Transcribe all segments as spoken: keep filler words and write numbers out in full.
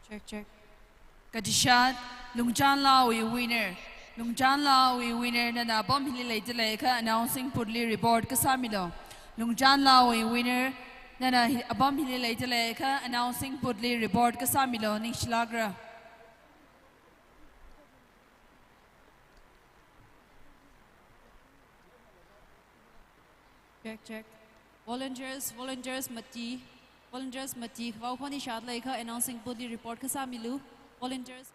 Check, check. Katishat, Lungchanlaowui winner. Lungchanlaowui winner nana apam hili leida leiakha announcing booth li report kasāmilu. Lungchanlaowui winner nana hi-, apam hili leida leiakha announcing booth li report kasāmilu, ningshilākra. Check, check. Volunteers, volunteers mati, volunteers mati, khavao khon ishat leiakha announcing booth li report kasāmilu. Volunteers.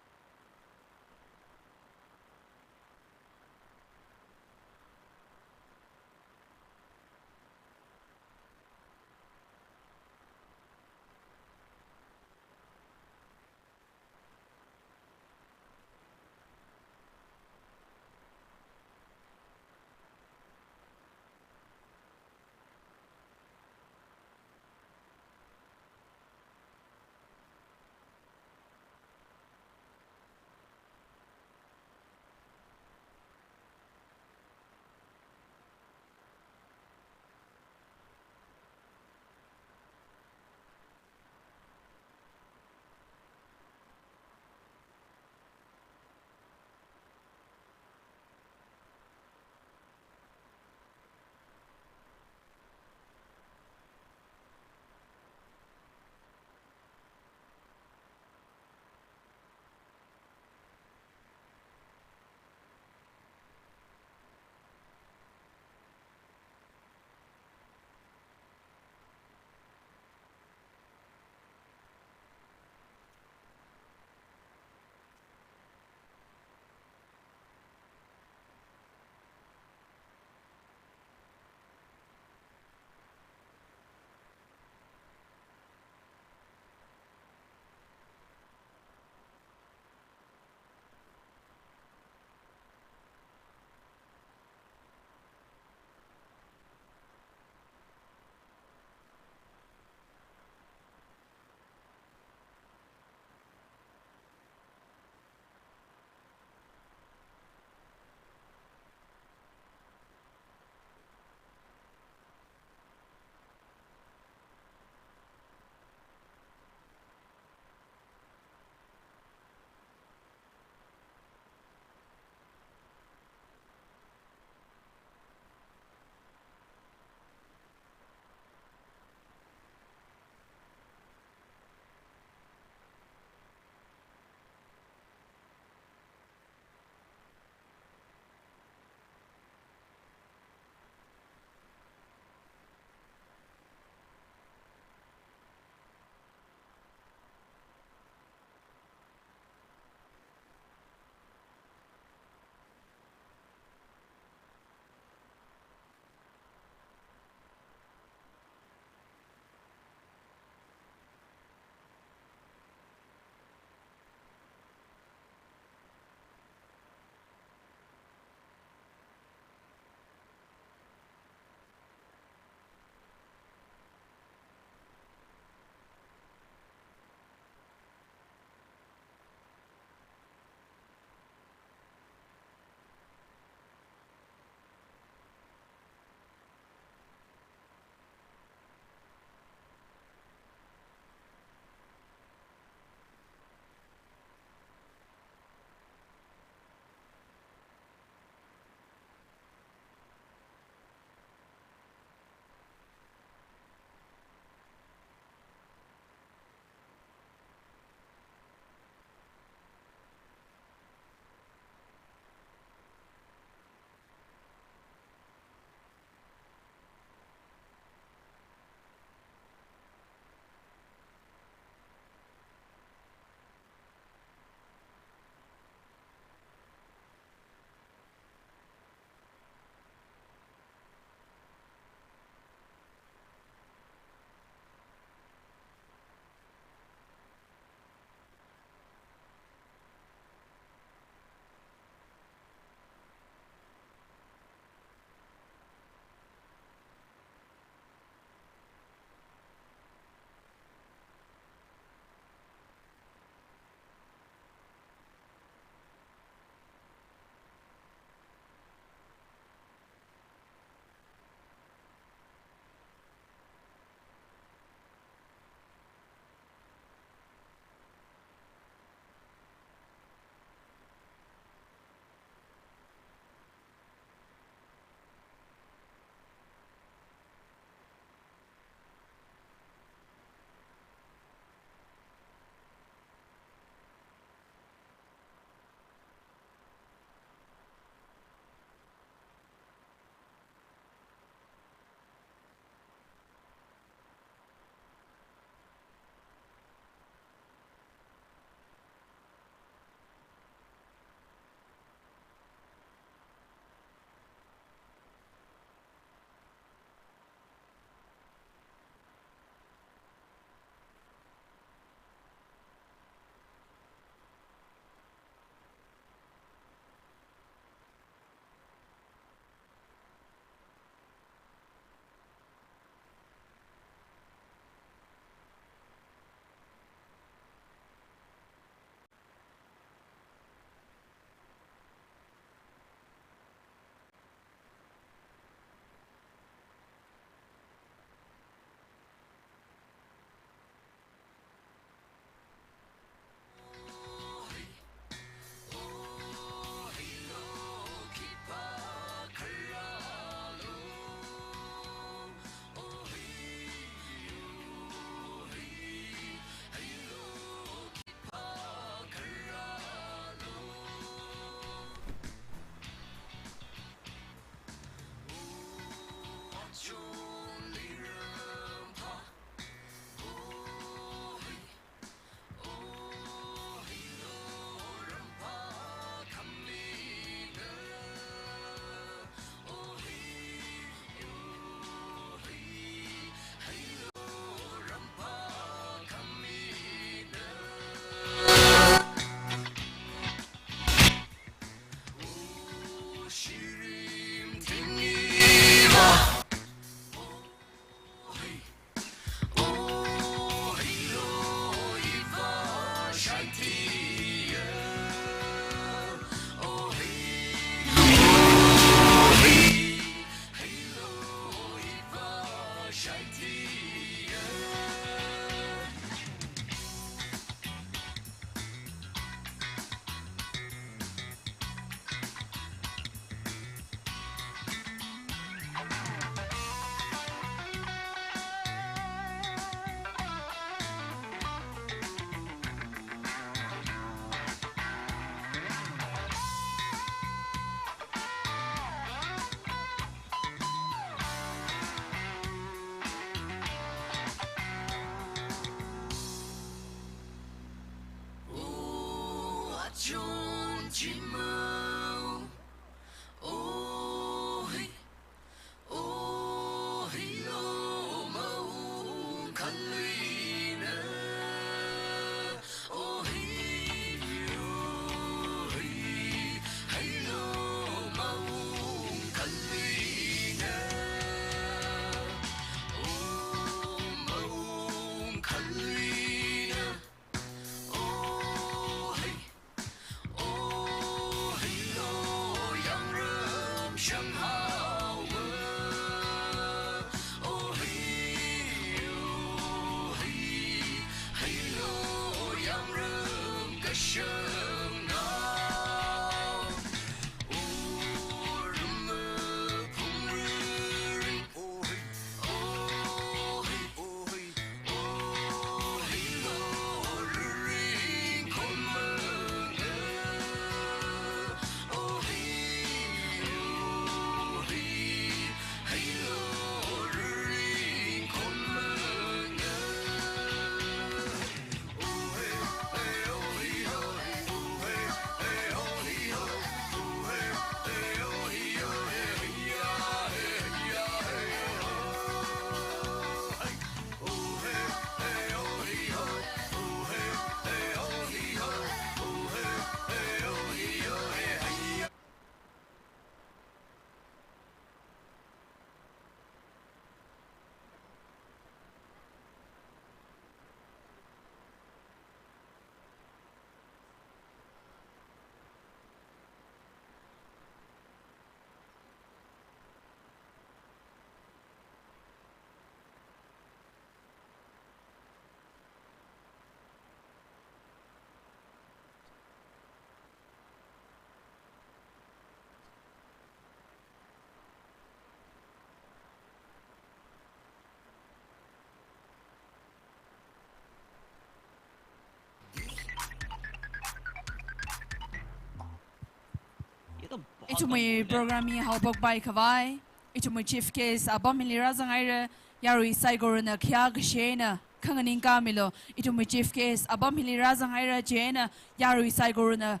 Ithumwui program hi haophokpai khavai, ithumwui chief guest apam hili rāzanghaira, yarui saikorana khayākashi eina khanganingkāmilu. Ithumwui chief guest apam hili rāzanghaira chieina, yarui saikorana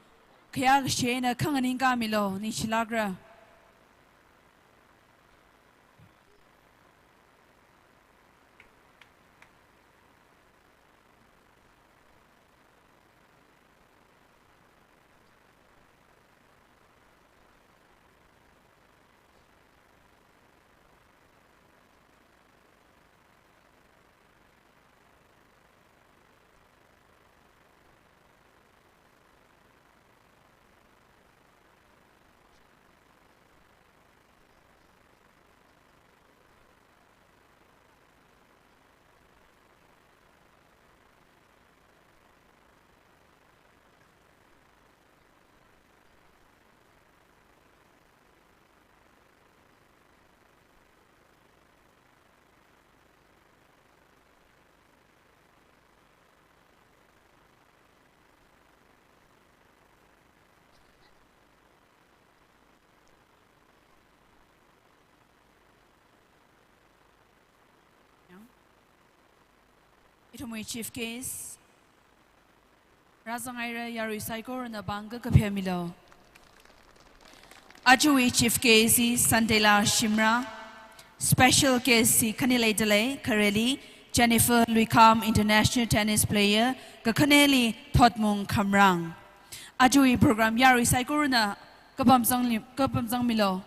khayākashi eina khanganingkāmilu, ningshilākra. Ithumwui chief guest rāzanghaira, yarui saikorana pāng kakaphayā milu. Ajawui chief guest hi Santela Shimrah. Special guest hi khani leidalei, khareli Jennifer Luikham, international tennis player, kakhaneli Thotmung Khamrang. Ajawui program yarui saikorana kapamzang li-, kapamzangmilu.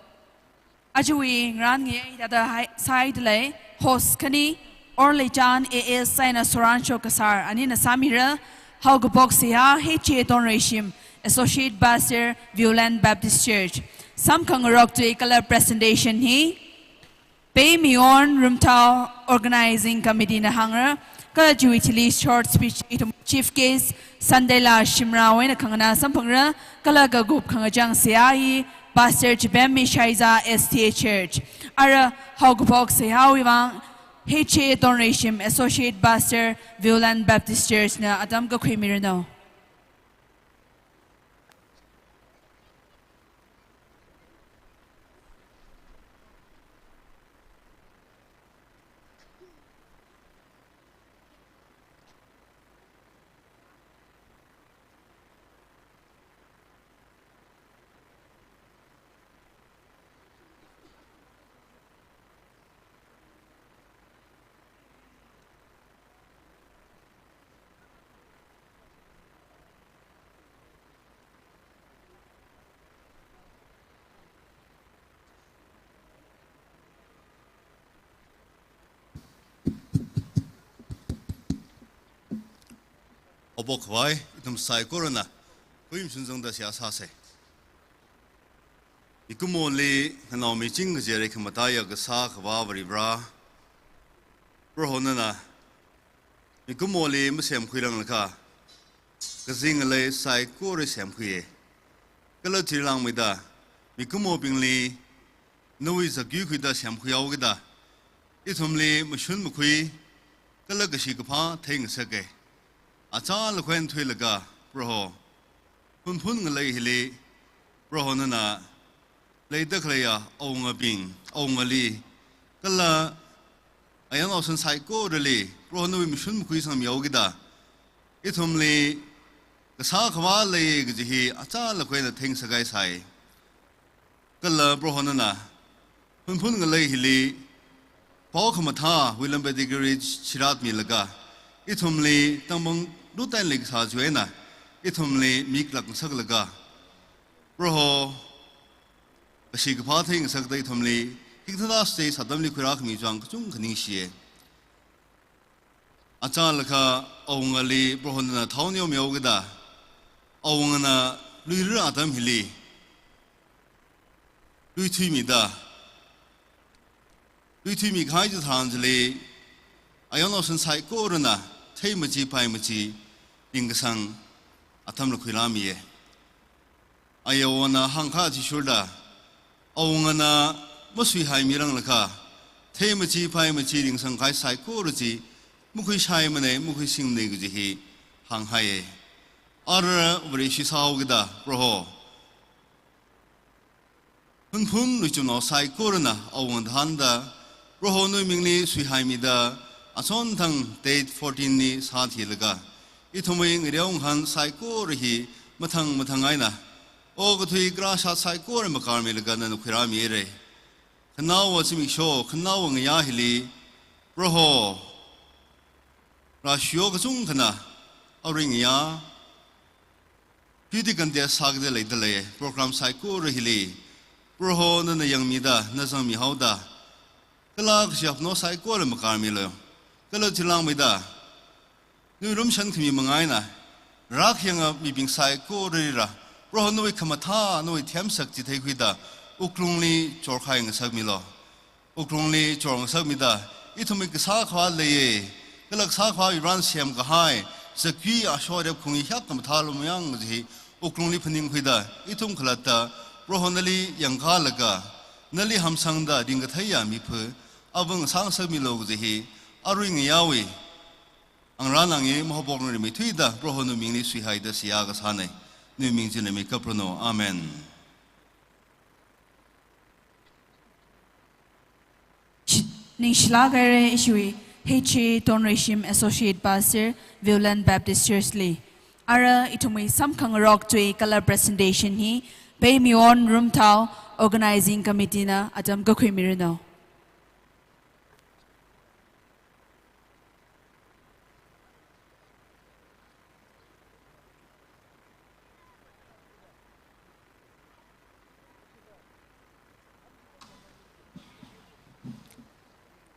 Ajawui ngarān ngayei hithāda hai, sāhaidalei, host khani, Orleichan A S Saina Soran Shokasar anina sāmira, haokaphok seihā H J Tonreishim, Associate Pastor, Viewland Baptist Church. Samkhangarok tui colour presentation hi Pei Miwon Rumthao Organizing Committee na hāngra, kala chiwui thili short speech ithum Chief Guest Sandela Shimrah wui eina khanganā samphangra, kala kakup khangachang seihā hi Pastor Chipemmi Shaiza S D A Church. Ara haokaphok seihāwui vang H A Tonreishim Associate Pastor Viewland Baptist Church na atam kakhuimiranu. Haophok khavai, ithum saikorana khuimashun zangda seihā sāsa. Mikumoli nganaomiching kajira khamathā ya kasā Akhava Varivara, Proho nana mikumoli masemkhuiranglakha, kazing ngalei saikora semkhuiya. Kala chilangmeida, mikumobingli nawui zakyui khuida semkhuihaokida, ithumli mashun makhui, kala kashi kaphā theingasaka. Achālakhawui eina thuilaga, Proho, Hunphun ngalei hili, Proho nana leida khaleiya awungabing, awungali, kala ayarnao san saikorali, Proho nawui mashun makhui sangmihaokida, ithumli kasā Akhava lei kaji hi achālakhawui eina theingasakngaisai. Kala Proho nana Hunphun ngalei hili pao khamathāwui lam pedigri chiratmilaga, ithumli tangpang lutan leikasā chiwui eina ithumli miklak ngasaklaga, Proho, kashi kaphā theingasakda ithumli hikathāda stage atamli khuirākhami chang kachungkha ningshiya. Achālakha awungali Proho nana thao neomihaokida, awungana luira atam hili luithuimida, luithuimi kahai chitharan chili ayarnao san saikorana theimachi phaimachi ringkasang atamla khuirāmiya. Ayarnaona hāngkahai athishurda, awungana masuihaimirang lakha, theimachi phaimachi ringkasang kahai saikora chi makhuishaimana, makhuisingmana kaji hi hānghaiya. Ara Vareshi sāhaokida, Proho, Hunphun luichumnao saikorana awunga thānda, Proho nawui mingli suihaimida, achonthang date fourteen li sāthilaga, ithumwui ngareo ngahān saikora hi mathang mathang eina okathui karāshat saikora makarmilaga nana khuirāmira. Khanaowa zimiksho, khanaowa ngayā hili, Proho, rāshiyo kachungkhana arui ngayā beauty contest sākida leida lei, program saikora hili Proho nana yangmida, na zangmihaoda, kala kashi aphanao saikora makarmilu. Kala chilangmeida, nawui rumshan khami manga eina rākhayanga mibing saikoralila, Proho nawui khamathā, nawui themsak chi theikhuida wuklungli chorkahai ngasakmilu. Wuklungli chor ngasakmida, ithumwui kasā Akhava leiya, kala kasā Akhava Varena semkahai zakyui ashot arep khong hi hiyākha mathālu mayang kaji hi wuklungli phaningkhuida, ithum khalatta Proho nali yangkalaga, nali hamsangda ringkatheiya mipha āva ngasā ngasakmilu kaji hi arui ngayāwui ngarān eina mahaophok ngarānmei thuida Proho nawui mingli suihaida seihā kasāna. Nawui ming china mikapranu. Amen. Ningshilāk haira ishiwui H A Tonreishim Associate Pastor, Viewland Baptist Church li. Ara ithumwui samkhangarok tui kala presentation hi Pei Miwon Rumthao Organizing Committee na atam kakhuimiranu.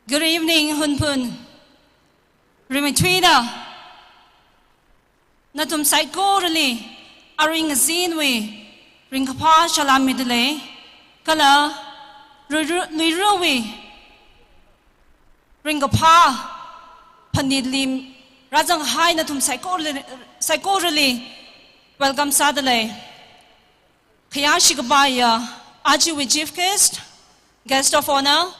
Good evening, Hunphun. Rimeithuida nathum saikorali arui ngazinwui ringkaphā salam mida lei, kala luira, luirawui ringkaphā phanitli rāzanghai nathum saikorali, saikorali welcome sādalei. Khayāshi kapaiya ajawui chief guest, guest of honour,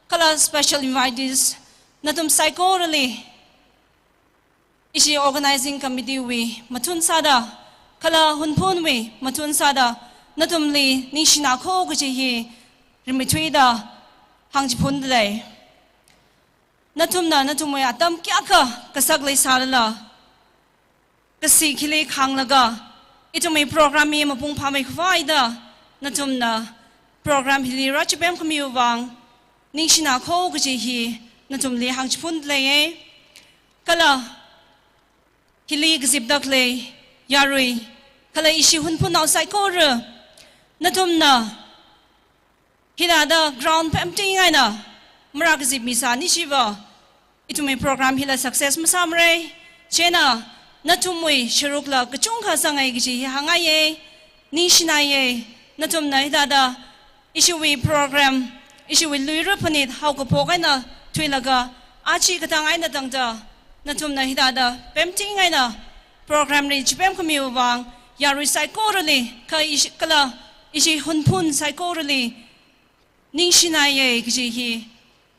kala special invitees, nathum saikorali ishi organizing committee wui mathun sāda, kala Hunphunwui mathun sāda, nathumli ningshina kho kaji hi rimeithuida hāngchiphundalei. Nathumna nathumwui atam kayākha kasak leisālala, kasi khili khānglaga, ithumwui program hi mapung phāmei khavai da, nathumna program hili rāchipem khamiwui vang ningshina kho kaji hi nathumli hāngchiphundalei. Kala hili kazipda khalei yarui, kala ishi Hunphunnao saikora, nathumna hithāda ground pemting eina marākazip misāni chiva, ithumwui program hila success masāmara. Chieina nathumwui sharukla kachungkha zangai kaji hi hāngngaiya, ningshinaiya. Nathumna hithāda ishiwui program, ishiwui luira phanit haokaphok eina thuilaga, aja katang eina tangda, nathumna hithāda pemting eina program li chipem khamiwui vang, yarui saikorali, kha ishi, kala ishi Hunphun saikorali ningshinaiya kaji hi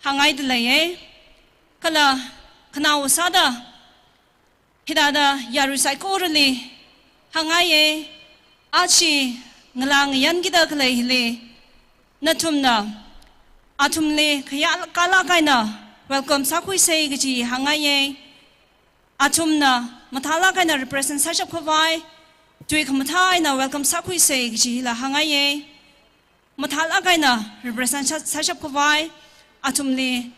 hāngngaidalei. Kala khanao sāda hithāda yarui saikorali hāngngaiya, aja ngalā ngayankida khalei hili nathumna athumli khayākalāk eina welcome sākhuisa kaji hāngngaiya. Athumna mathālāk eina represent sāshap khavai, tui khamathā eina welcome sākhuisa kaji hila hāngngaiya. Mathālāk eina represent sā-, sāshap khavai, athumli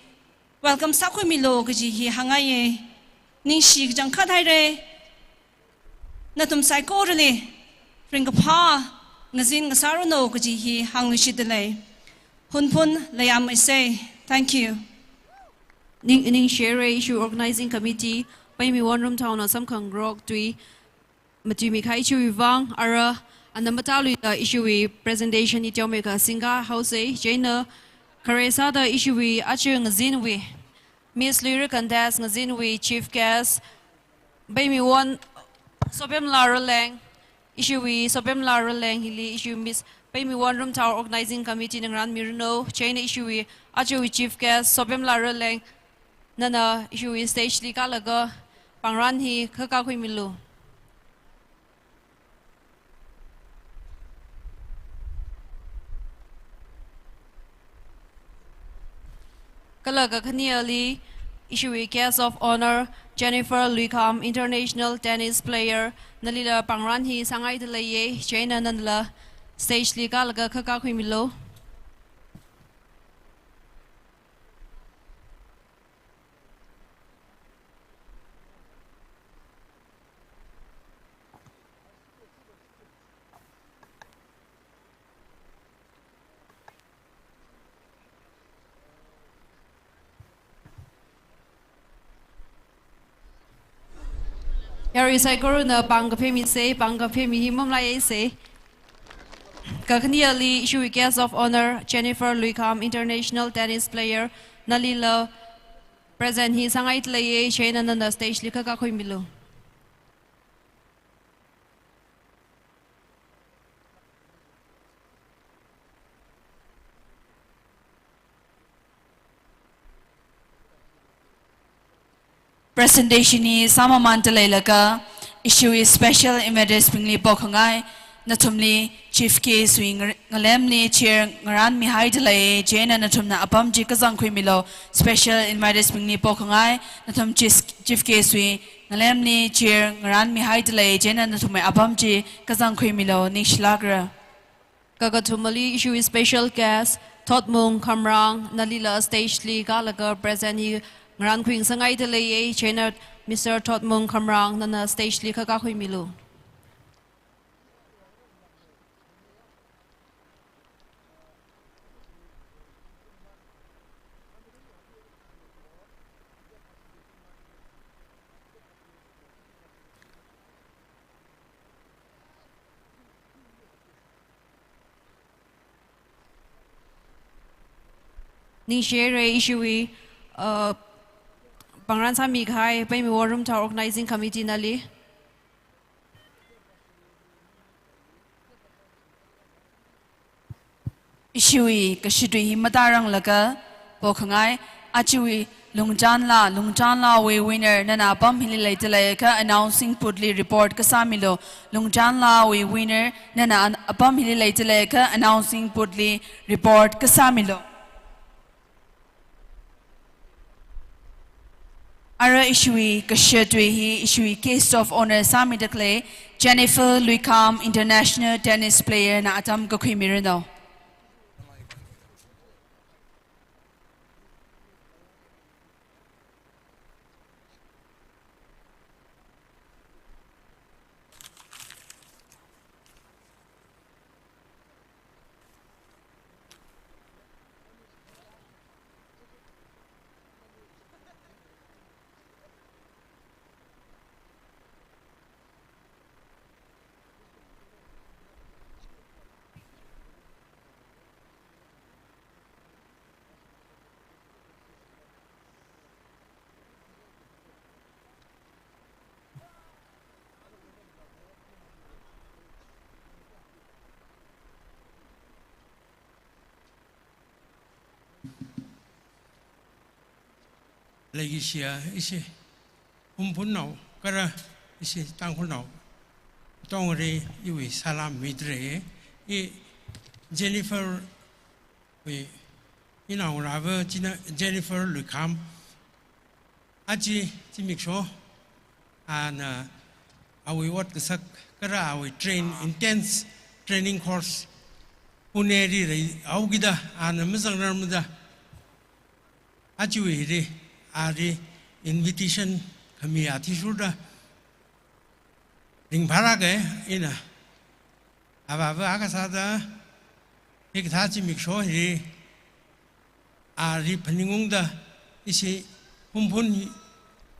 welcome sākhuimilu kaji hi hāngngaiya. Ningshi kachangkhat haira. Nathum saikorali ringkaphā ngazin ngasāranu kaji hi hāngluishitdalei. Hunphun layam isei. Thank you. Ning, ningshira ishiwui organizing committee, Paimiwon Rumthaona samkhangarok tui matuimi kahai chiwui vang, ara ana matāluida ishiwui presentation hi teomeikha singkahaosa. Chieina khare sāda ishiwui aja ngazinwui, Miss Luira Contest ngazinwui chief guest, Paimiwon Sopemla Raleng, ishiwui Sopemla Raleng hili ishiwui Miss Paimiwon Rumthao organizing committee na ngarānmiranu. Chieina ishiwui ajawui chief guest Sopemla Raleng, nana ishiwui stage li kālaga pāngran hi khakakhuimilu. Kala kakhaneli ishiwui guest of honour, Jennifer Luikham, international tennis player, nalila pāngran hi sāngaidaleiya, chieina nanala stage li kālaga khakakhuimilu. Yarui saikorana pāng kaphemisa, pāng kaphemi hi mamalaisa. Kakhaneli ishiwui guest of honour, Jennifer Luikham, international tennis player, nalila present hi sāngaidaleiya, chieina nana stage li khakakhuimilu. Presentation hi sāmamānda leilakha, ishiwui special invitees bingli pokhangai, nathumli chief guest wui nga-, ngalemli chair ngarānmihaidalei, chieina nathumna apam chi kazangkhuimilu. Special invitees bingli pokhangai, nathum chief, chief guest wui ngalemli chair ngarānmihaidalei, chieina nathumwui apam chi kazangkhuimilu, ningshilākra. Kakathumali ishiwui special guest, Thotmung Khamrang, nalila stage li kālaga present hi ngarānkhui ngasakngaidaleiya, chieina Mister Thotmung Khamrang, nana stage li khakakhuimilu. Ningshira ishiwui Uh, pangran sāmikahai Peimi War Rumthar Organizing Committee nali. Ishiwui kashitui hi matāranglakha pokhangai, ajawui Lungchanla, Lungchanlawui winner nana apam hili leida leiakha announcing booth li report kasāmilu. Lungchanlawui winner nana an-, apam hili leida leiakha announcing booth li report kasāmilu. Ara ishiwui kashitui hi ishiwui guest of honour sāmida khalei Jennifer Luikham, international tennis player na atam kakhuimiranu. Leikashiya ishi Humphunnao, kala ishi Tangkhulnao katongli iwui salam midalei. I Jennifer wui, inaongarāva china Jennifer Luikham, aja zimiksho, ana awui ot kasak kala awui train, intense training course Pune li leihaokida ana mazangrarmada, ajawui hili, ali invitation khami athishurda ringphālāka. Ina avāva akha sāda, hikathā zimiksho hili ali phaningungda, ishi Humphun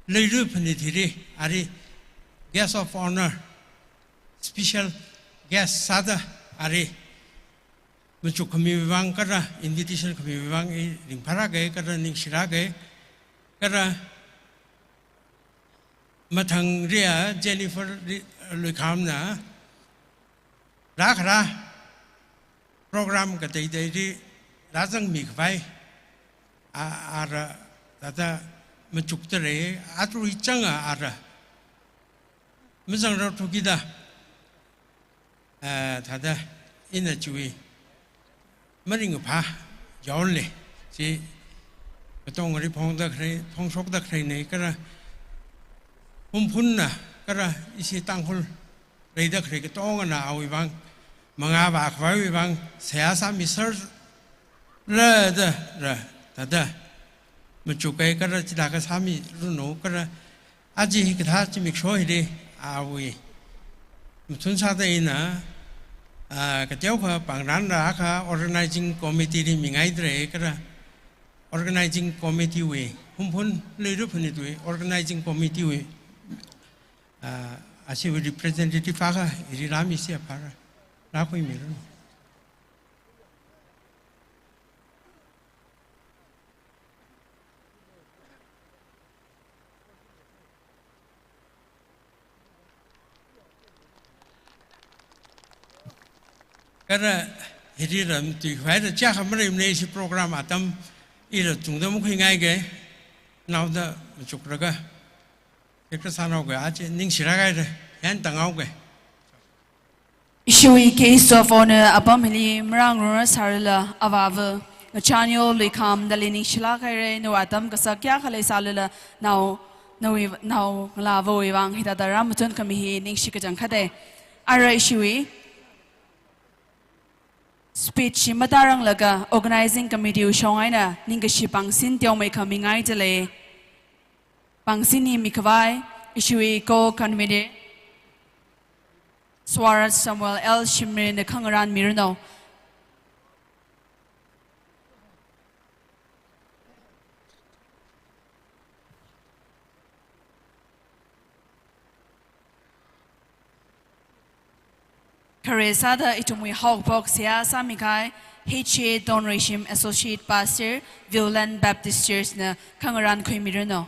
leilu phanit hili ali guest of honour, special guest sāda ali machuk khamiwui vang kala invitation khamiwui vang i ringphālāka kala ningshilāka. Kala mathangli a Jennifer Li-, Luikhamna rākharā program kateiteili rāzangmi khavai, a, ara thāda machukdalei, athum changa ara mazangrarthukida, ah, thāda ina chiwui maringkaphā yaole, chi katongli phongda khalei, phongshokda khaleina kala Humphunna kala ishi Tangkhul leida khalei katongana awui vang, mangā vākhavaiwui vang seihā sāmiserra da, ra, thāda machuka kala chithākha sāmiranu kala aja hikathā zimiksho hili awui mathun sāda ina, ah, kateokha pangranla akha organizing committee li mingaidalei kala organizing committee wui, Humphun leilu phanitwui organizing committee wui, ah, ashiwui representative akha ili rāmisi aphara, rākhuimiranu. Kala hili ram tui khavaida chiyākha maleimana, ishi program atam ila tungda makhuingaika, naoda machuklaga, kekra sānaoka, aja ningshilāk haira, yan tānghaoka. Ishiwui guest of honour apam hili marāngarumrar sālala avāva Ngachanyo Luikham dali ningshilāk haira, nawui atam kasak kayākha leisālala nao, nawui, naongalāvawui vang hithāda rāmathun khami hi ningshi kachangkhata. Ara ishiwui speech hi matāranglakha organizing committee wui shong eina ningkashi pangsin teomeikha mingaidalei. Pangsin hi mikhavai ishiwui co-convener Swaraj Samuel L Shimray na khangarān miranu. Khare sāda ithumwui haokaphok seihā sāmikahai H A Tonreishim, Associate Pastor, Viewland Baptist Church na khangarān khuimiranu.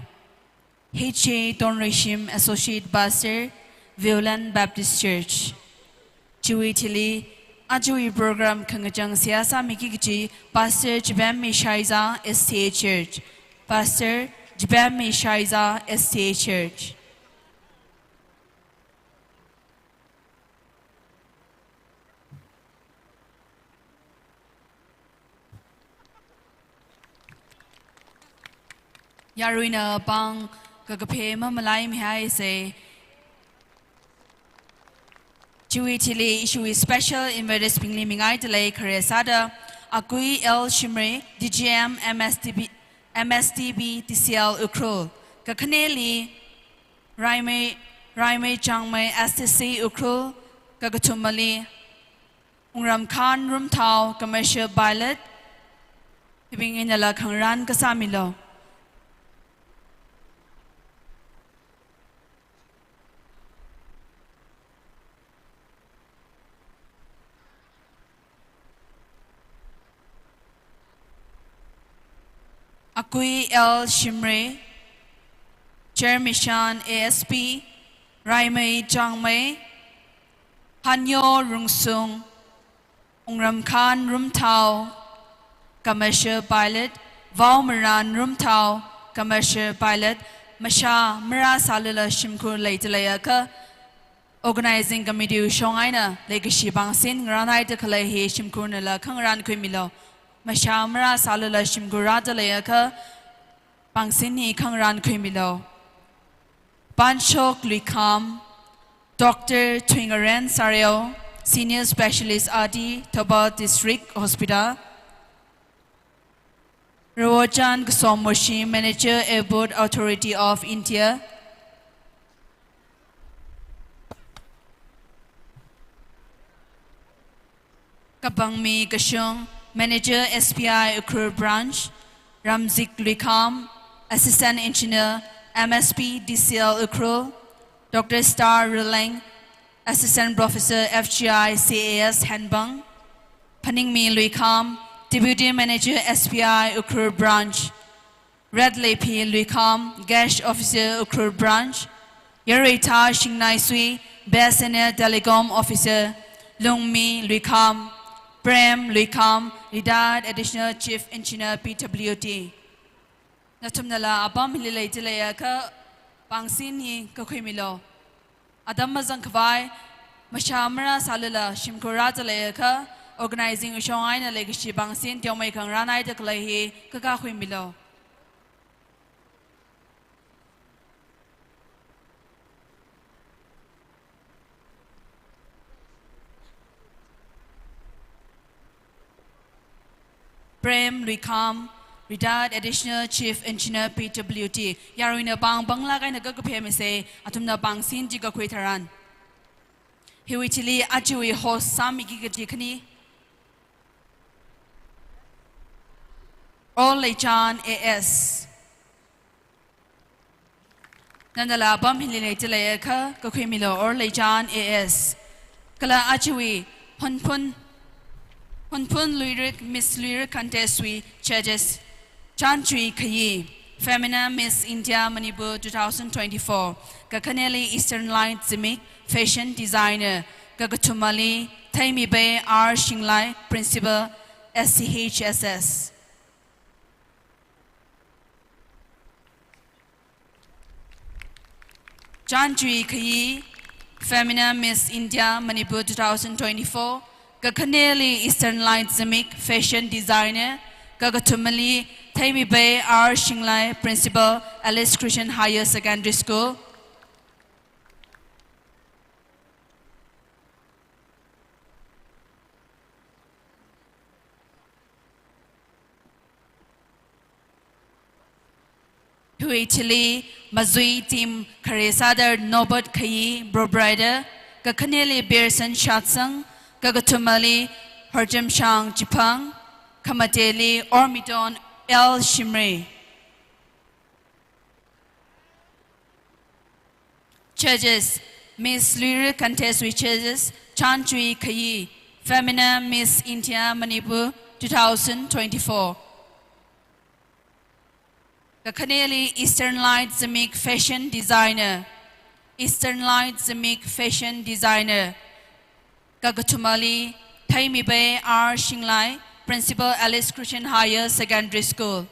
H A Tonreishim, Associate Pastor, Viewland Baptist Church. Chiwui thili, ajawui program khangachang seihā sāmiki kaji Pastor Chipemmi Shaiza, S D A Church. Pastor Chipemmi Shaiza, S D A Church. Yaruina pāng kakaphā mamalaimihaisa. Chiwui thili ishiwui special invitees bingli mingaidalei khare sāda, Akui L Shimray, D G M, M S D B, M S D B T C L Ukhrul. Kakhaneli Raimei, Raimei Changmei, S T C Ukhrul. Kakathumali Wungramkhan Rumthao, Commercial Pilot. Hibing einala khangarān kasāmilu. Akui L Shimray, Chair Mission A S P, Raimei Changmei, Hanyo Rungsung, Wungramkhan Rumthao, Commercial Pilot, Vaomaran Rumthao, Commercial Pilot, mashā marāsālala shimkhur leidalei akha, Organizing Committee shong eina leikashi pāngsin ngarānhaida khalei hi shimkhurnala khangarān khuimilu. Mashā marāsālala shimkhur rādalei akha, pāngsin hi khangarān khuimilu. Panchok Luikham, Doctor Thuingaren Sareo, Senior Specialist R D, Thoubal District Hospital. Rawochan Kasom Moshi, Manager, Airport Authority of India. Kapangmi Kashung, Manager, S B I Ukhrul Branch. Ramzik Luikham, Assistant Engineer, M S P D C L Ukhrul. Doctor Star Ruleng, Assistant Professor, F G I C A S Henbang. Phaningmi Luikham, Deputy Manager, S B I Ukhrul Branch. Redleipi Luikham, Guest Officer, Ukhrul Branch. Yareitha Shingnaisui, B S N L Telecom Officer. Lungmi Luikham, Prem Luikham, Retired Additional Chief Engineer, P W D. Nathumnala apam hili leidalei akha, pāngsin hi kakhuimilu. Atam mazangkhavai, mashā marāsālala shimkhur rādalei akha, organizing shong eina leikashi pāngsin teomei khangarān eina khalei hi kakā khuimilu. Prem Luikham, Retired Additional Chief Engineer, P W D. Yaruina pāng pānglāk eina kakaphā misa, athumna pāngsin chi kakhui tharan. Hiwui thili ajawui host sāmiki kaji khani, Orleichan A S. Nanala apam hili leidalei akha, kakhuimilu Orleichan A S. Kala ajawui Hunphun, Hunphun Luirik, Miss Luirik Contest wui judges. Chanchui Khayi, Femina Miss India Manipur two thousand twenty-four. Kakhaneli Eastern Light Zimik, Fashion Designer. Kakathumali Theimibei R Shinglai, Principal, S C H S S. Chanchui Khayi, Femina Miss India Manipur two thousand twenty-four. Kakhaneli Eastern Light Zimik, Fashion Designer. Kakathumali Theimibei R Shinglai, Principal, Alice Christian Higher Secondary School. Hiwui thili mazui team khare sāda Norbert Khayi, proprietor, kakhaneli Pearson Shatsang, kakathumali Horjamshang Chiphang, khamateli Ormiton L Shimray. Judges, Miss Luirik Contest wui judges, Chanchui Khayi, Femina Miss India Manipur two thousand twenty-four. Kakhaneli Eastern Light Zimik Fashion Designer. Eastern Light Zimik Fashion Designer. Kakathumali Theimibei R Shinglai, Principal Alice Christian Higher Secondary School.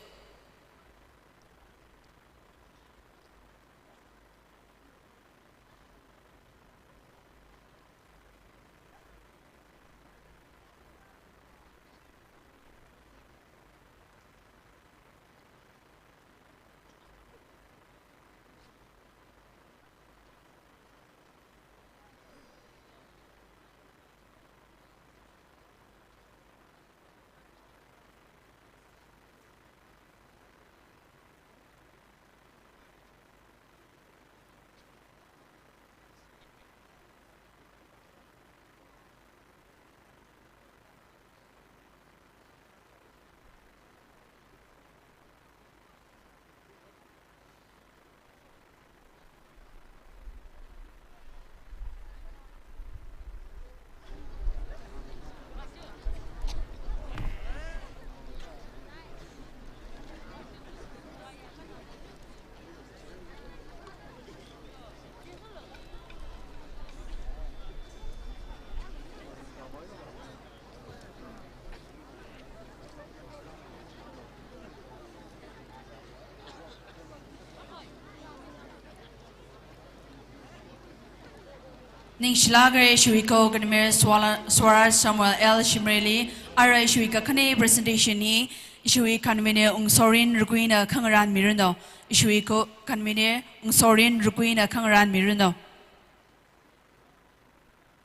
Ningshilākra ishiwui co-convener Swala-, Swaraj Samuel L Shimrayli, ara ishiwui kakhane presentation hi ishiwui convener Ungsorin Rukuina khangarānmiranu. Ishiwui co-convener Ungsorin Rukuina khangarānmiranu.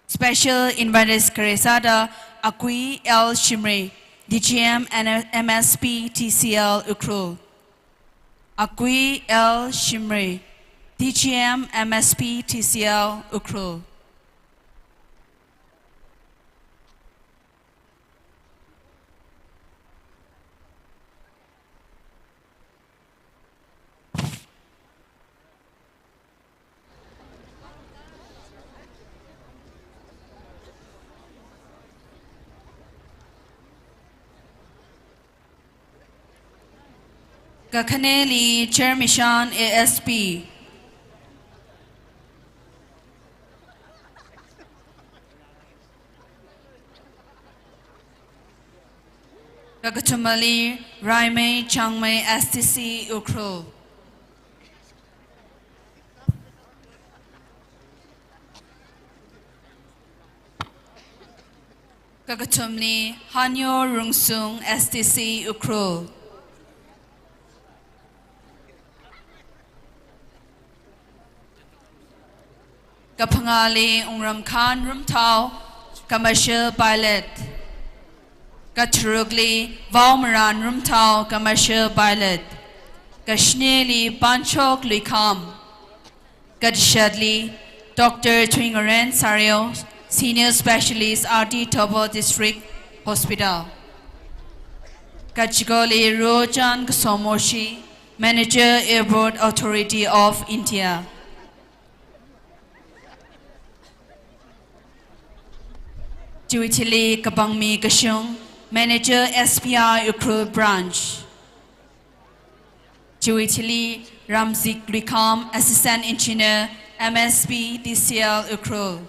Special invitees kharei sāda Akui L Shimray, D G M and M S P T C L Ukhrul. Akui L Shimray, D G M M S P T C L Ukhrul. Kakhaneli Chermishan A S P. Kakathumali Raimei Changmei S T C Ukhrul. Kakathumli Hanyo Rungsung S T C Ukhrul. Kaphangāli Ungramkhan Rumthao, commercial pilot. Katharukli Vaomaran Rumthao, commercial pilot. Kashineli Panchok Luikham. Katishatli Doctor Thuingaren Sareo, senior specialist R D Thoubal District Hospital. Kachikoli Rochan Kasomoshi, Manager, Airport Authority of India. Chiwui thili Kapangmi Kashung, Manager, S B I Ukhrul Branch. Chiwui thili Ramzik Luikham, Assistant Engineer, M S P T C L Ukhrul.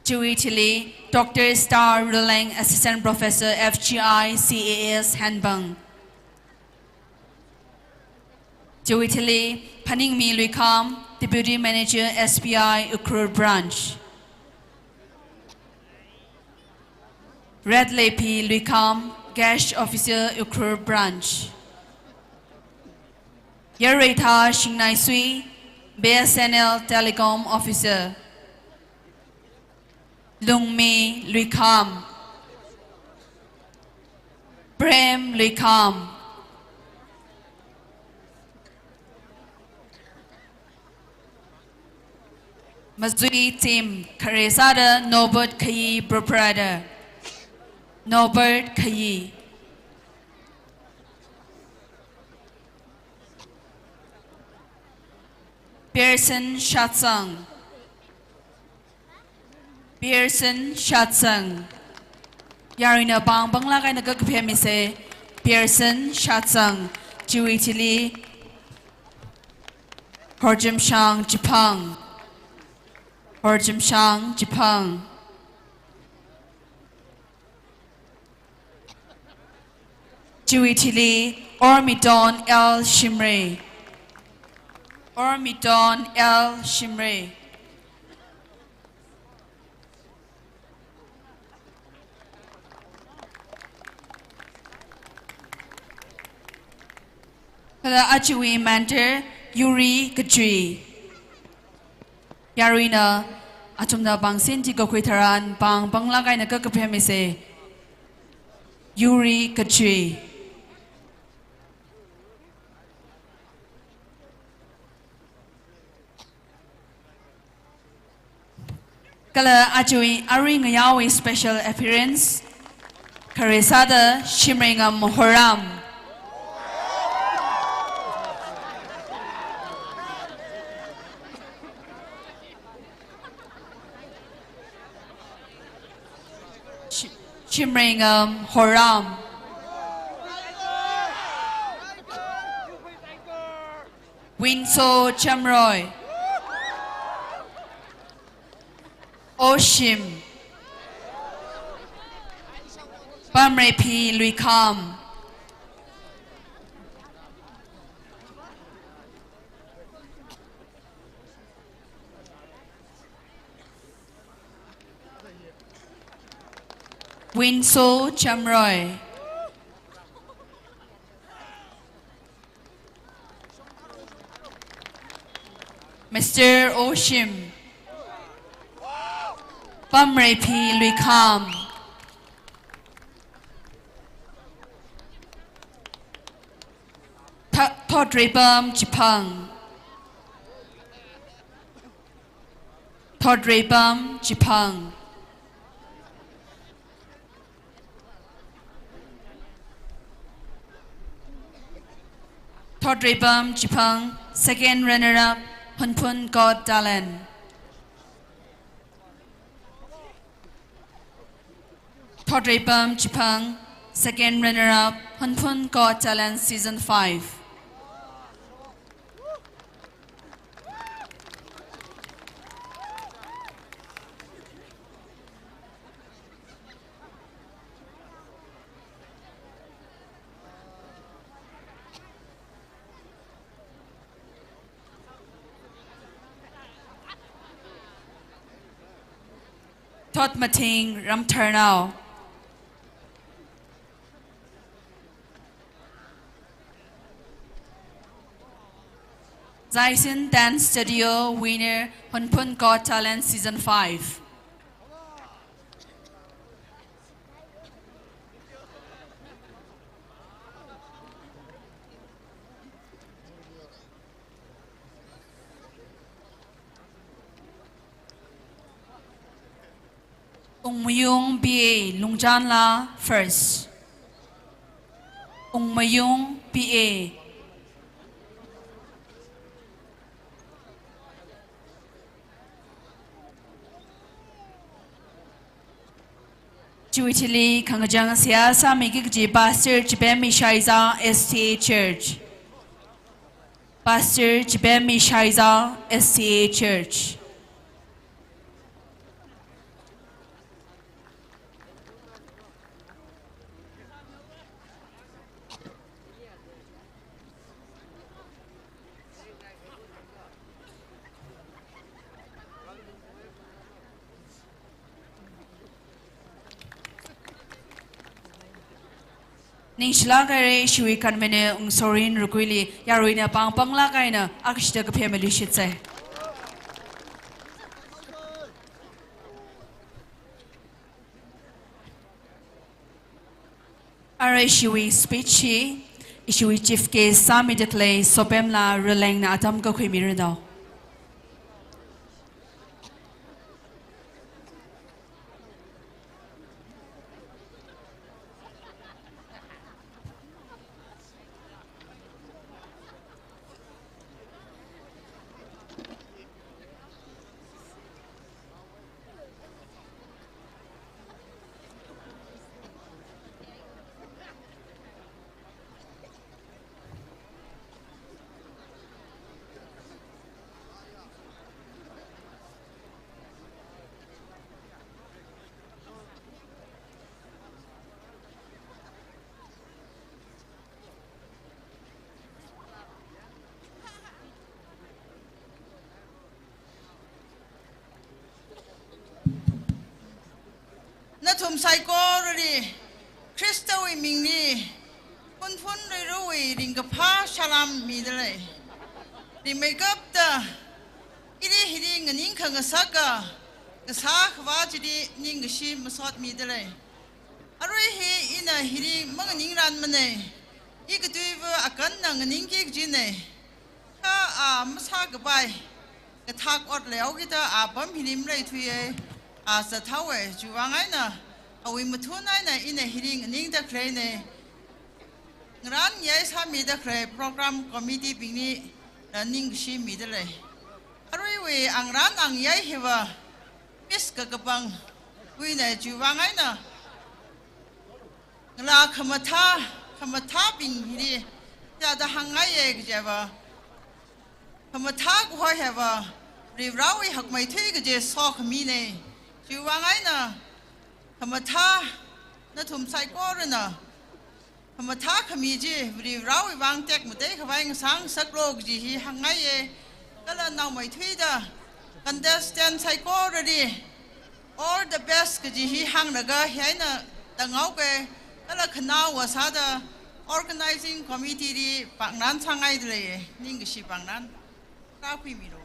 Chiwui thili Doctor Star Ruleng, Assistant Professor, F G I C A S Hanbang. Chiwui thili Phaningmi Luikham, Deputy Manager, S B I Ukhrul Branch. Redleipi Luikham, Cash Officer, Ukhrul Branch. Yareitha Shingnaisui, B S N L Telecom Officer. Lungmi Luikham. Prem Luikham. Mazui team kharei sāda Norbert Khayi, proprietor. Norbert Khayi. Pearson Shatsang. Pearson Shatsang. Yaruina pāng panglāk eina kakaphemmi se, Pearson Shatsang, chiwui thili Horjamshang Chiphang, Horjamshang Chiphang. Chiwui thili Ormiton L Shimray, Ormiton L Shimray. Kala ajawui mentor Yuri Kachui. Yaruina athumna pāngsin chikakhui tharan pāng panglāk eina kakaphemmi se, Yuri Kachui. Kala ajawui arui ngayāwui special appearance, khare sāda Shimreingam Horam. Shi-, Shimreingam Horam. Winso Chamroy. Oshim. Pamreiphi Luikham. Winso Chamroy. Mister Oshim. Pamreiphi Luikham. Tha-, Thotreipam Chiphang. Thotreipam Chiphang. Thotreipam Chiphang, second runner-up, Hunphun Got Talent. Thotreipam Chiphang, second runner-up, Hunphun Got Talent Season five. Thotmathing Ramtharnao. Zaisen Dance Studio winner, Hunphun Got Talent Season five. Ungmayung P A, Lungchanla first. Ungmayung P A. Chiwui thili khangachang seihā sāmiki kaji Pastor Chipemmi Shaiza S D A Church. Pastor Chipemmi Shaiza S D A Church. Ningshilāk haira, ishiwui convener Ungsorin Rukuili, yaruina pāng panglāk eina akashida kaphemmi luishitsa. Arui ishiwui speech hi, ishiwui chief guest sāmida khalei Sopemla Ralengna atam kakhuimiranu. saikorali Khristawui mingli Phunphun Luirui ringkaphā salam midalei. Rimeikapta ili hili nganingkhangasaka kasā khavā chili ningkashi masot midalei. Arui hi ina hili manganingranmanei. I katuiva akanna nganingki kajinei. Kha a masākapai kathak ot leihaokida apam hili maleithuiye. A zathaowe, chiwuivang eina awui mathun eina ina hili nganingda khaleinei. Ngarān ngayei sāmida khalei program committee bingli ningkashi midalei. Aruiwui angarān angayei hiva Miss Kakapangwuinei, chiwuivang eina ngalā khamathā, khamathābing hili hithāda hāngngaiye kajiva, khamathā kahoi hiva Varivarāwui hakmeithui kaji sokhaminei. Chiwuivang eina khamathā nathum saikorana khamathā khami chi Varivarāwui vang tekmatei khavai ngasāngasaklu kaji hi hāngngaiye. Kala naomeithuida contestant saikorali all the best kaji hi hānglaga hi eina tanghaoke. Kala khanaowa sāda organizing committee li pāngnan sāngaidalei. Ningkashi pāngnan. Rākhuimilu.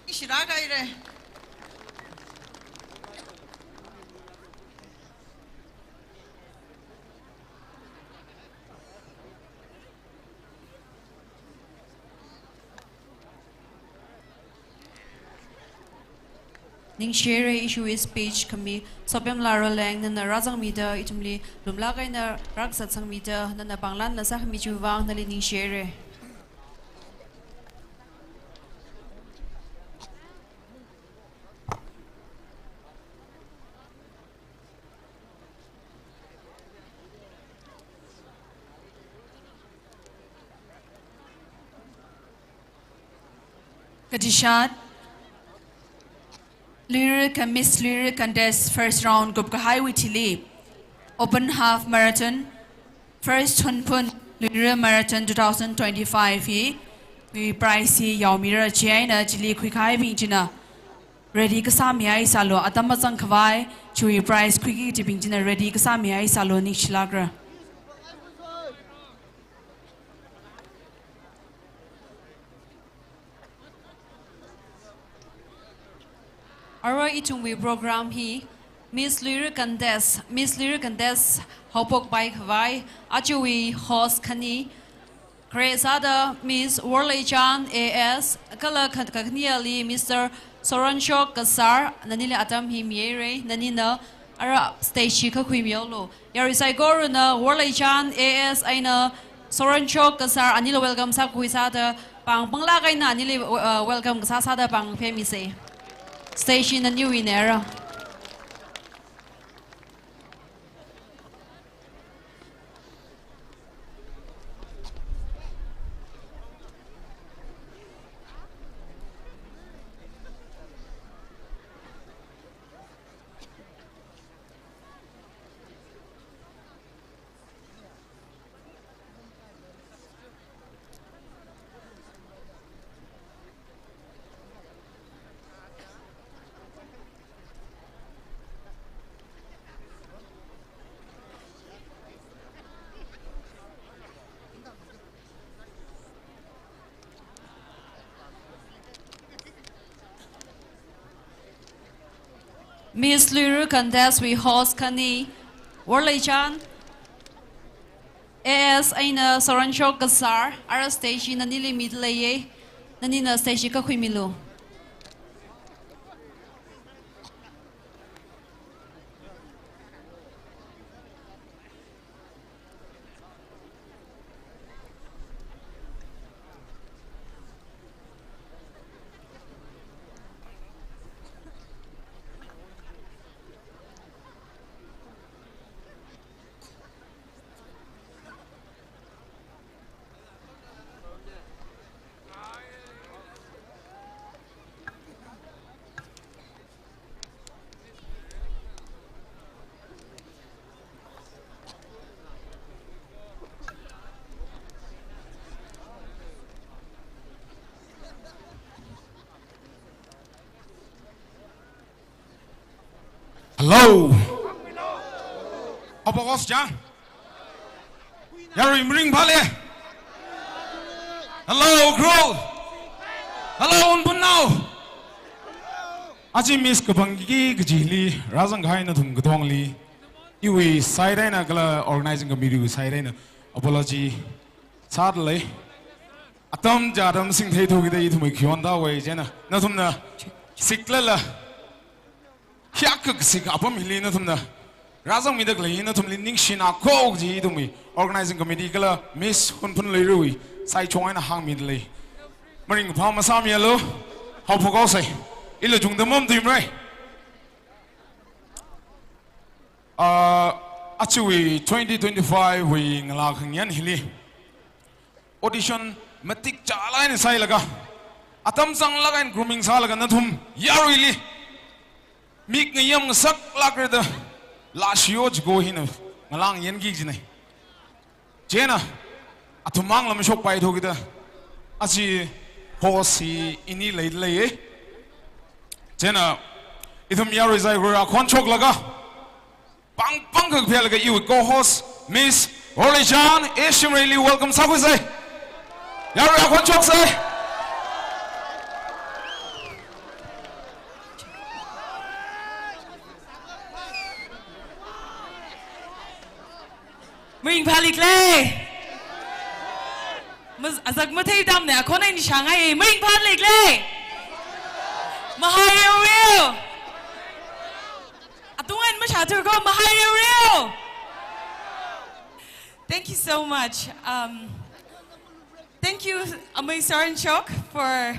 Ishi rākaire. Ningshire, ishiwui speech khami Sopemla Roleng nana rāzangmida ithumli lumlāk eina rākazat sangmida nana pānglanla sākhami chiwuivang nali ningshire. Kadishat, Luira Con-, Miss Luira Contest first round kupkahaiwui thili, open half marathon, First Phunphun Luira Marathon two thousand twenty-five hi, hi prize hi yaomira chieina chili khuikahaibing china ready kasā mihai sālu, atam mazang khavai, chiwui prize khuiki kajibing china ready kasā mihai sālu, ningshilākra. Arui ithumwui program hi Miss Luira Contest, Miss Luira Contest haophokpai khavai, ajawui host khani, khare sāda Miss Worleichan A S, kala kha-, kakhaneli Mister Soranshok Kasar, nanili atam hi mihaire, nanina ara stage hi kakhui mihaolu. Yarui saikorana Worleichan A S eina Soranshok Kasar anila welcome sākhui sāda pāng panglāk eina anili, uh, welcome kasā sāda pāng phemisei. Stage hi naniwuinei ara. Miss Luira Contest wui host khani, Worleichan A S eina Soranshok Kasar, ara stage hi nanili midaleiye, nanina stage hi kakhuimilu. Hello. Apa kos jang? Yarui mirin phāle. Hello, Ukhrul. Hello, Hunphun nao. Aja miss kapangki kajili rāzang kahai nathum katongli, iwui side eina kala organizing committee wui side eina apology sādalei. Atam chāda masingthei thukida ithumwui khayon tāwei chieina nathumna siklala, hiyākha kasik apam hili nathumna rāzangmida khalei hi nathumli ningshina kho kaji ithumwui organizing committee kala Miss Hunphun Leiruwui side chong eina hāngmidalei. Maringphā masāmilu, haophok haosei. Ila chungda mamatuimarai. Ah, ajawui twenty twenty-five wui ngalā khangayān hili audition matik chālāk eina sāhailaga, atam zanglāk eina grooming sālaga nathum yaruili mik ngayām ngasaklākra da lāshiyo jiko hina ngalā ngayānki kajinei. Chieina athum mangla mashokpai thukida aja host hi ini leidaleiye. Chieina ithum yarui saikora khon shoklaga, pāng pāng kaphelaga iwui co-host Miss Rolichan A Shimrayli welcome sākhuisei. Yarui akhon shoksei. Maringphālikle. Mas-, azak mathei tamne, akhon eina shāngai, maringphālikle. Mahai reu reu. Atung eina mashāthur kho, mahai reu reu. Thank you so much. Um, thank you, Amei Soranshok, for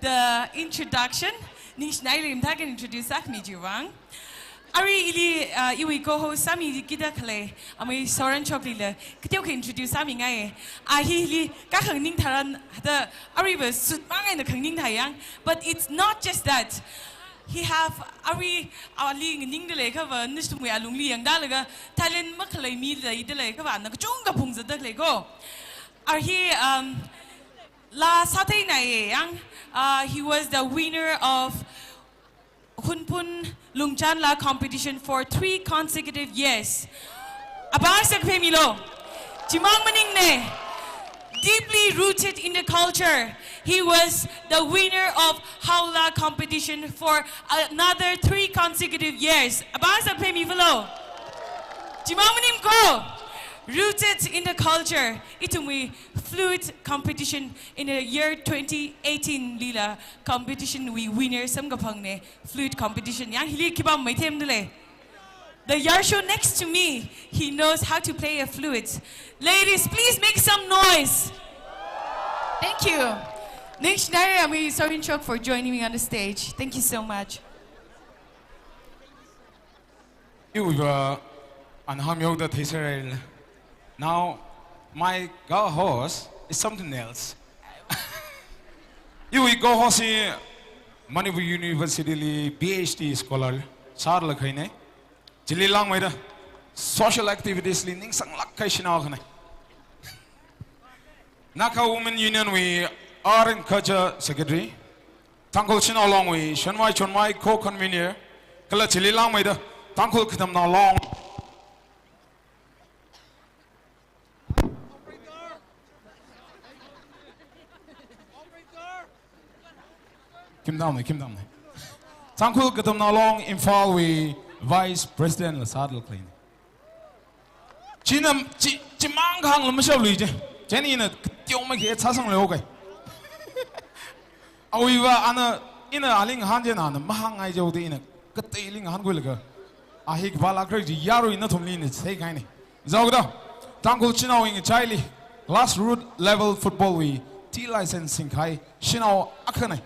the introduction. Ningshinaili mathākha introduce sākhami chiwui vang. Arui ili, uh, iwui co-host sāmikida khalei Amei Soranshoklila kateokha introduce sāmingai. A hili kakhangning tharan da aruiva sut mang eina khangning thai yang. But it's not just that. He have arui ali nganingdalei khava, nathumwui alungli yangdalaga talent makhalei mi leidalei khava, na kachungkha phungzatdalei kho. Arui, um, laa sātheinaiye yang, uh, he was the winner of Hunphun Lungchan Laa competition for three consecutive years. Apā sākphemilu. Chimang maningne. Deeply rooted in the culture, he was the winner of Hao Laa competition for another three consecutive years. Apā sākphemilu. Chimang maning kho. Rooted in the culture. Ithumwui flute competition in the year twenty eighteen lila competition wui winner samkaphangne. Flute competition. Yang hili khipā maithemdalei. The yarsho next to me, he knows how to play a flute. Ladies, please make some noise. Thank you. Ningshinaira Amei Sorinchok for joining me on the stage. Thank you so much. Iwuiva ana hāngmihaoda theisāraile. Now, my co-host is something else. Iwui co-host hi Manipur University li PhD scholar sālaga khaine. Chili langmeida social activities li ningsanglāk kahai shanao akhane. Naga Women Union wui Art and Culture Secretary, Tangkhul Shanao Longwui Shanvai Chonvai Co-Convenor, kala chili langmeida Tangkhul Katamnao Long. Khim tamne, khim tamne. Tangkhul Katamnao Long Imphal wui Vice President la sādalei ne. China, chi, chimang kahāng la mashapluije. Chieina ina kateomeikha sāsanglei okai. Awuiva ana, ina ali ngahān chieina ana mahāngngai jihaoda ina kateili ngahānkhuilaga, a hi kapālākra kaji yarui nathumli ina theikahaine. Jihaoda, Tangkhul shanaowui ngachaili grassroot level football wui T license singkahai shanao akhane.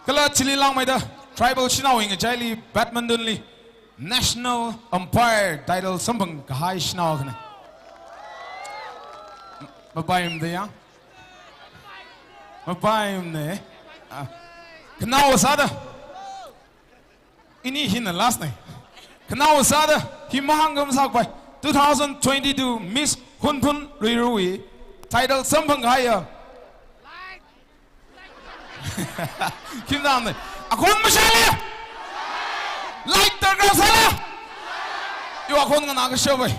Kala chili langmeida tribal shanaowui ngachaili badminton li national umpire title samphang kahai shanao akhane. Mapaimana ya? Mapaimana. Ah. Khanao sāda. Ini hina last ne. Khanao sāda hi mahāngkha masāpai. Two thousand twenty-two Miss Hunphun Ruiruwui title samphang kahaiya. Khim tamne. Akhon mashāle. Light darkar sāla? Iwui khon nganā kashabai.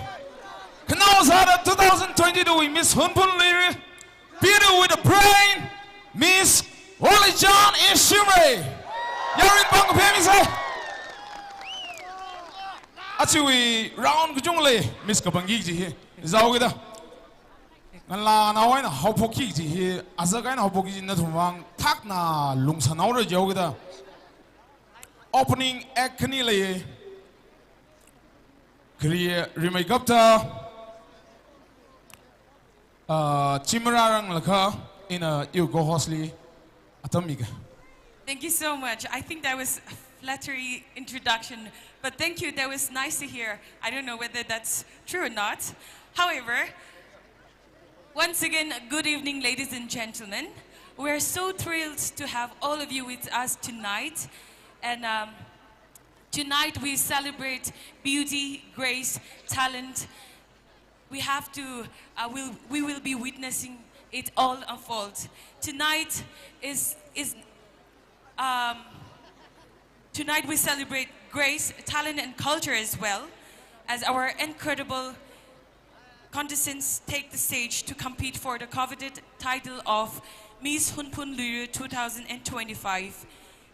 Khanao sāda two thousand twenty-two wui Miss Hunphun Luira, Beauty with a Brain, Miss Holichan Ishimray. Yarui pāng kaphā misai. Achiwui round kachungkha lei, Miss kapangki kaji hi. Zāhaokida. Ngalānaowui eina haophokki kaji hi, azak eina haophokki kaji nathumwui vang thakna lungsānhaora jihaokida. Opening act khani lei. Khare rimeikapta, ah, chimara rang lakha ina iwui co-host li atam miga. Thank you so much. I think that was a flattery introduction, but thank you. That was nice to hear. I don't know whether that's true or not. However, once again, good evening, ladies and gentlemen. We're so thrilled to have all of you with us tonight. And, um, tonight we celebrate beauty, grace, talent. We have to, uh, we'll, we will be witnessing it all unfold. Tonight is, is, um, tonight we celebrate grace, talent, and culture as well, as our incredible contestants take the stage to compete for the coveted title of Miss Hunphun Luira two thousand twenty-five.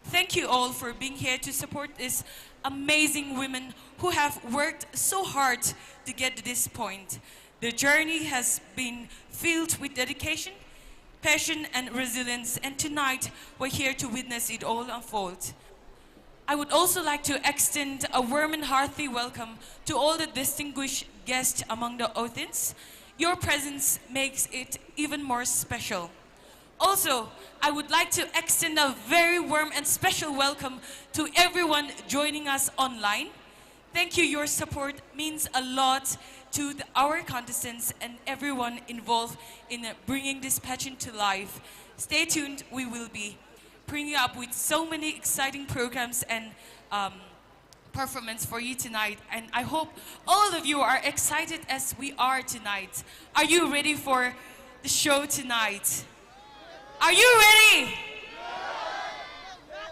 Thank you all for being here to support these amazing women who have worked so hard to get to this point. The journey has been filled with dedication, passion, and resilience, and tonight we're here to witness it all unfold. I would also like to extend a warm and hearty welcome to all the distinguished guests among the audience. Your presence makes it even more special. Also, I would like to extend a very warm and special welcome to everyone joining us online. Thank you. Your support means a lot to the, our contestants and everyone involved in, uh, bringing this pageant to life. Stay tuned. We will be bringing up with so many exciting programs and, um, performance for you tonight. And I hope all of you are excited as we are tonight. Are you ready for the show tonight? Are you ready?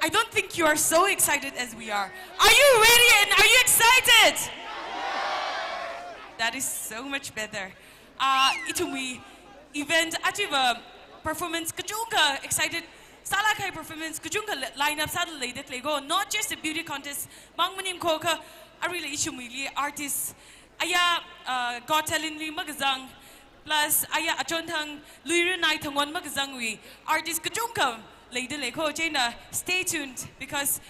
I don't think you are so excited as we are. Are you ready and are you excited? That is so much better. Uh, ithumwui event achiva performance kachungkha excited sālāk kahai performance kachungkha li-, line up sāda leida khalei ko, not just the beauty contest mang maningkho kha, aruila ithumwuili artist aya, uh, Got Talent li makazang, plus aya achonthang Luira Nai Thangon makazangwui artist kachungkha leida lei ko, chieina stay tuned because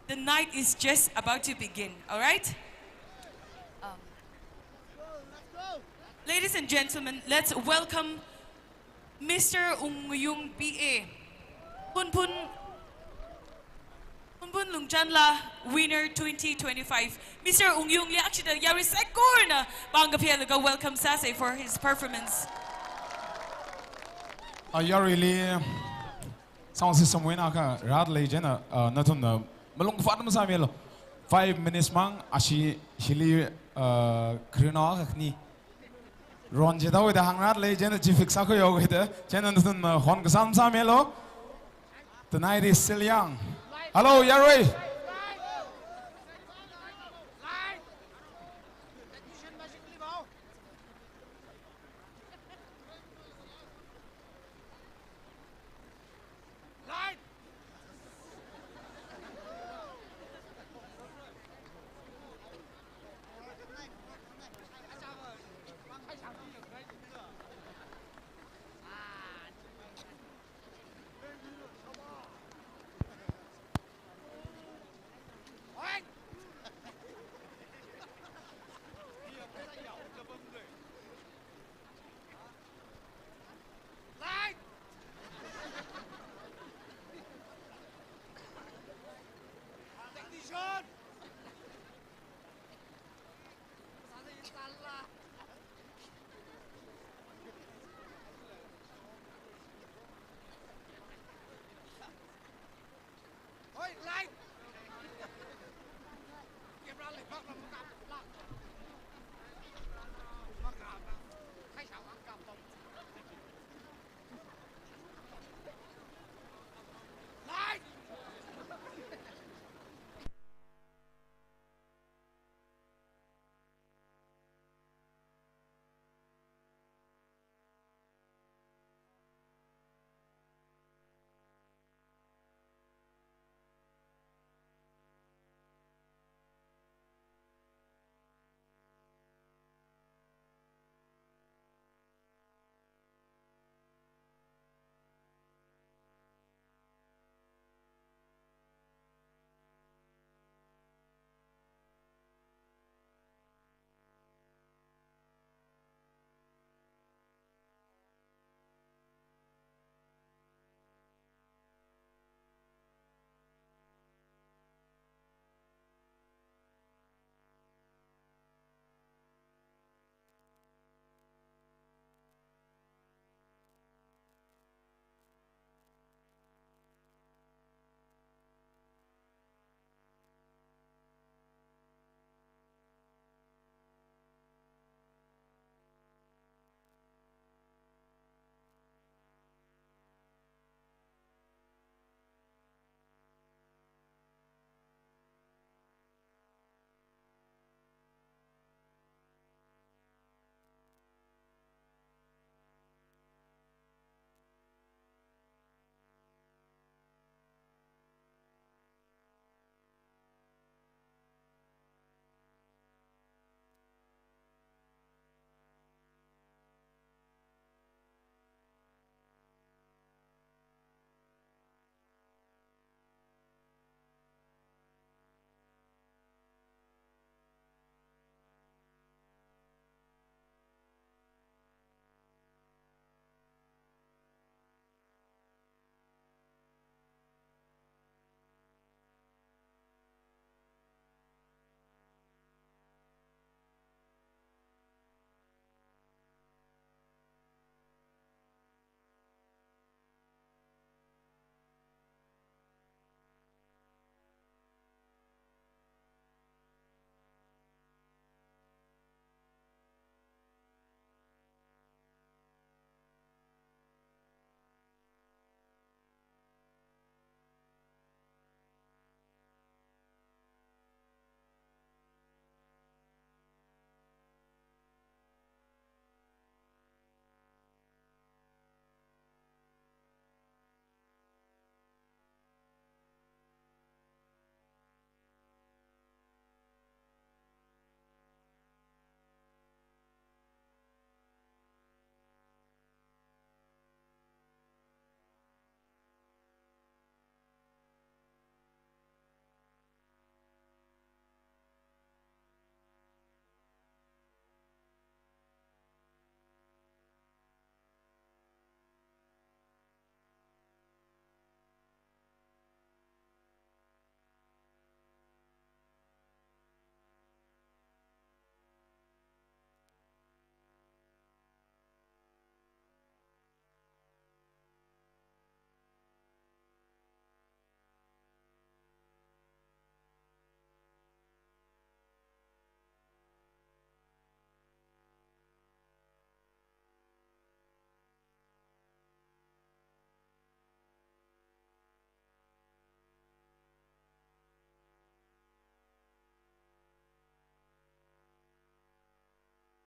the night is just about to begin, all right? Um, ladies and gentlemen, let's welcome Mister Ungyung B A. Hunphun, Hunphun Lungchanla winner twenty twenty-five. Mister Ungyung li akshida yarui saikorana pāng kaphālaga welcome sāsa for his performance. Ah, yaruili sound system wui eina kha rāda lei chieina, ah, nathumna malung kafat masāmilu. Five minutes mang ashi hili, ah, kharinao akha khani ron jida wida hāngrāda lei chieina chi fix sākhuihaokida, chieina nathumna hon kasā masāmilu. The night is still young. Hello, yarui.